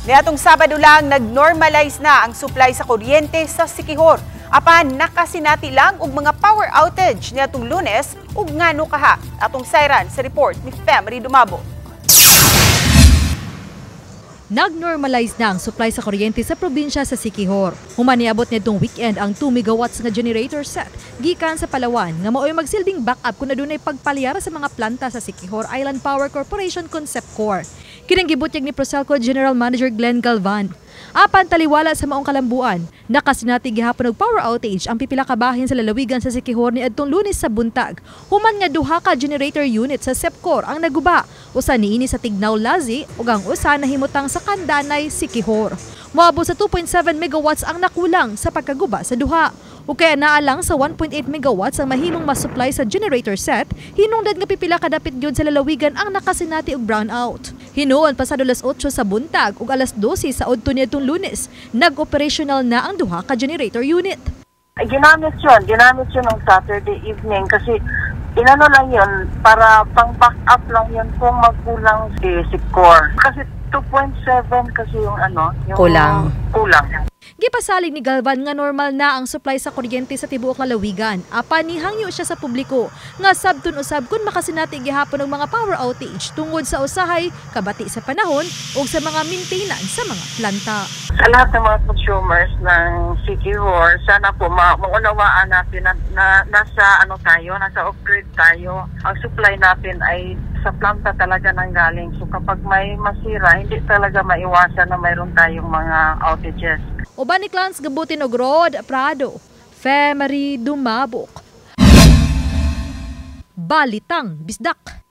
Niadtong Sabado lang nag-normalize na ang supply sa kuryente sa Siquijor. Apan nakasinati lang og mga power outage niadtong Lunes ug ngano kaha. Atong sayran sa report ni Femery Dumabo. Nag-normalize na ang supply sa kuryente sa probinsya sa Siquijor. Human niabot nitong weekend ang 2 megawatts nga generator set gikan sa Palawan nga maoy magsilbing backup kung adunay pagpalyara sa mga planta sa Siquijor Island Power Corporation Concepcor. Kining gibutyag ni Procelco General Manager Glenn Galvan. Apan taliwala sa maong kalambuan, nakasinati gihapon og power outage ang pipila ka bahin sa lalawigan sa Siquijor niadtong Lunes sa buntag. Human nga duha ka generator unit sa Sepcor ang naguba, usa niini sa Tignao Lazi ug ang usa nahimutang sa Kandanay, Siquijor. Moabot sa 2.7 megawatts ang nakulang sa pagkaguba sa duha. O kaya naa lang sa 1.8 megawatts ang mahimong masupply sa generator set, hinungdan nga pipila kadapit gyud sa lalawigan ang nakasinati og brownout. Hinuon pasado alas 8 sa buntag ug alas 12 sa udto niadtong Lunes, nag-operational na ang duha ka generator unit. Ay, ginamit yun. Ginamit yun ng Saturday evening kasi inano lang yun para pang backup lang yun kung magkulang si core. Kasi 2.7 kasi yung ano, yung Kulang. Kulang. Gipasalig ni Galvan nga normal na ang supply sa kuryente sa tibuok lalawigan. Apan nihangyo siya sa publiko nga sabton usab kung makasinati gihapon og mga power outage tungod sa usahay, kabati sa panahon ug sa mga maintenance sa mga planta. Sa lahat ng mga consumers ng Siquijor, sana po maunawaan natin na nasa ano tayo, nasa off-grid tayo. Ang supply natin ay sa planta talaga nanggaling. So kapag may masira, hindi talaga maiwasan na mayroon tayong mga outages. Uban ni Clans Gabutin og Rod Prado, Femery Dumabok. Balitang Bisdak.